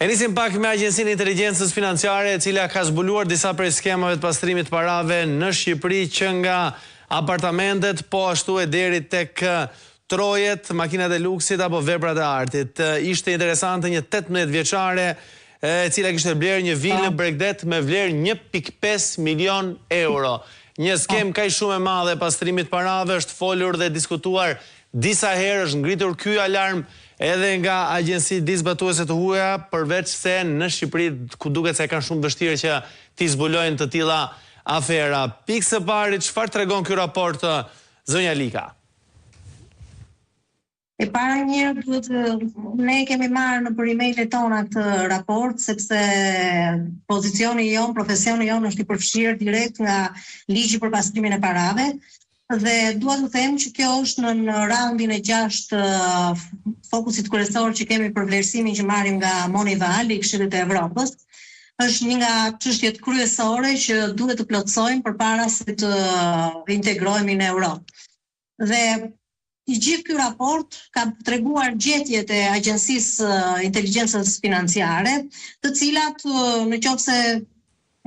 E nisim pak me Agjencinë e Inteligjencës Financiare e cila ka zbuluar disa prej skemave të pastrimit të parave në Shqipëri që nga apartamentet po ashtu e deri tek trojet, makinat e luksit apo veprat e artit. Ishte interesante një 18 vjeçare e cila kishte blerë një vilë në bregdet me vlerë 1.5 milion euro. Një skemë kaq shumë e madhe e pastrimit të parave është folur dhe diskutuar Disa herë është ngritur ky alarm edhe nga agjenci ligjzbatuese të huaja, përveç se në Shqipëri ku duket se e kanë shumë vështirë që t'i zbulojnë të tilla afera. Pikë së pari, çfarë tregon ky raport zonja Lika? E para njëherë duhet ne kemi marrë nëpër emailet tona këtë raport sepse pozicioni jonë, profesioni jonë është i përfshirë direkt nga ligji për pastrimin e parave Dhe dua të them që kjo është në raundin e gjashtë të fokusit kryesor që kemi për vlerësimin që marrim nga Moneyval i Këshillit të Evropës. Është një nga çështjet kryesore që duhet të plotësojmë përpara se të integrohemi në Europë. Dhe i gjithë ky raport ka treguar gjetjet e Agjencisë së Inteligjencës Financiare, të cilat në qoftë se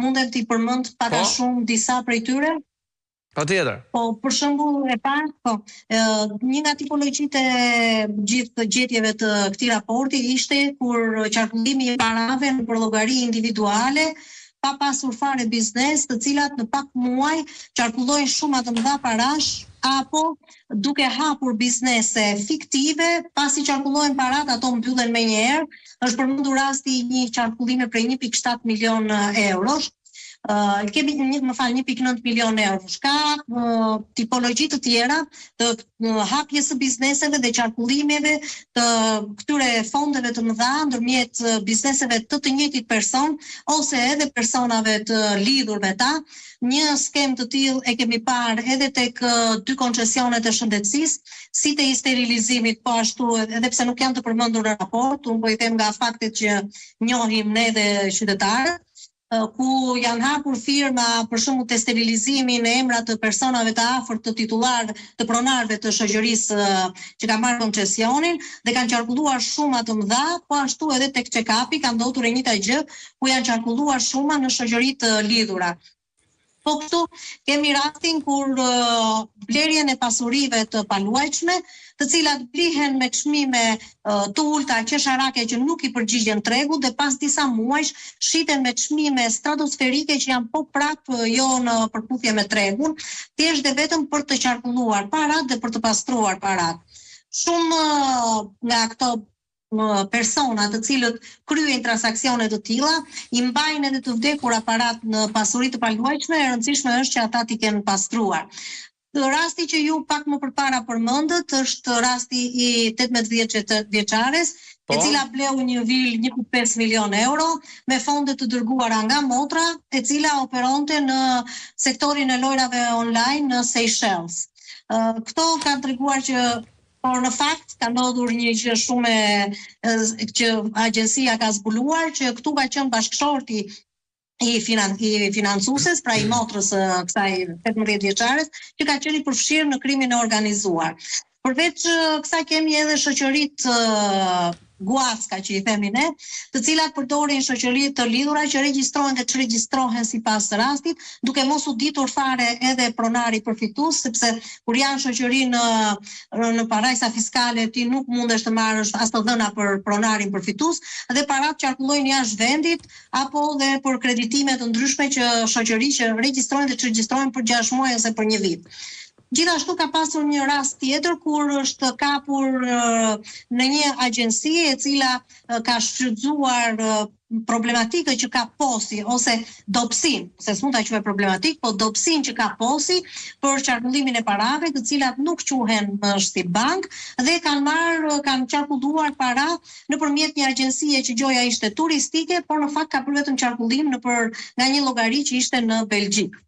mundem t'i përmend pak a po. shumë disa prej tyre. Patjetër. Po, për shembull, e parë, po, një nga tipologjitë e gjithë gjetjeve të këtij raporti ishte kur qarkullimi i parave nëpër llogari individuale, pa pasur fare biznes, të cilat në pak muaj qarkullojnë shuma të mëdha parash apo duke hapur biznese fiktive, pasi qarkullohen paratë ato mbyllen menjëherë. Është përmendur rasti i një qarkullimi prej 1.7 milion eurosh. Uh, kemi një, më fal, 1.9 milion euro. Ka uh, tipologji të tjera të uh, hapjes së bizneseve dhe qarkullimeve të këtyre fondeve të mëdha ndërmjet bizneseve të të njëjtit person ose edhe personave të lidhur me ta. Një skemë të tillë e kemi parë edhe tek dy koncesionet e shëndetësisë, si te i sterilizimit, po ashtu edhe pse nuk janë të përmendur në raport, unë po i them nga faktet që njohim ne dhe qytetarët, ku janë hapur firma për shembull te sterilizimi në emra të personave të afërt të titullar të pronarëve të shoqërisë që ka marrë koncesionin dhe kanë qarkulluar shuma të mëdha, po ashtu edhe tek check-up-i ka ndodhur e njëjta gjë, ku janë qarkulluar shuma në shoqëri të lidhura. Po kështu, kemi rastin kur blerjen e pasurive të paluajtshme, të cilat blihen me çmime të ulëta qesharake që nuk i përgjigjen tregut dhe pas disa muajsh shiten me çmime stratosferike që janë po prapë jo në përputhje me tregun, thjesht dhe vetëm për të qarkulluar paratë dhe për të pastruar paratë. Shumë nga këto persona të cilët kryejnë transaksione të tilla, i mbajnë edhe të vdekura paratë në pasuri të paluajtshme, e rëndësishme është që ata t'i kenë pastruar. Rasti që ju pak më përpara përmendët është rasti i 18 vjeçares, e po. cila bleu një vilë 1.5 milion euro me fonde të dërguara nga motra, e cila operonte në sektorin e lojrave online në Seychelles. Këto kanë treguar që Por në fakt ka ndodhur një gjë shumë e që agjencia ka zbuluar që këtu ka qenë bashkëshorti i finan i financueses, pra i motrës së kësaj 18 vjeçares, që ka qenë i përfshirë në krimin e organizuar. Përveç kësaj kemi edhe shoqëritë guaska që i themi ne, të cilat përdorin shoqëri të lidhura që regjistrohen dhe çregjistrohen sipas rastit, duke mos u ditur fare edhe pronari përfitues, sepse kur janë shoqëri në në parajsa fiskale ti nuk mundesh të marrësh as të dhëna për pronarin përfitues dhe paratë qarkullojnë jashtë vendit apo dhe për kreditime të ndryshme që shoqëri që regjistrohen dhe çregjistrohen për 6 muaj ose për një vit. Gjithashtu ka pasur një rast tjetër kur është kapur në një agjenci e cila ka shfrytëzuar problematikën që ka posi ose dobësinë, se s'mund ta quaj problematikë, po dobësinë që ka posi për qarkullimin e parave, të cilat nuk quhen më si bankë dhe kanë marrë kanë qarkulluar para nëpërmjet një agjencie që gjoja ishte turistike, por në fakt ka bërë vetëm qarkullim nëpër nga një llogari që ishte në Belgjikë.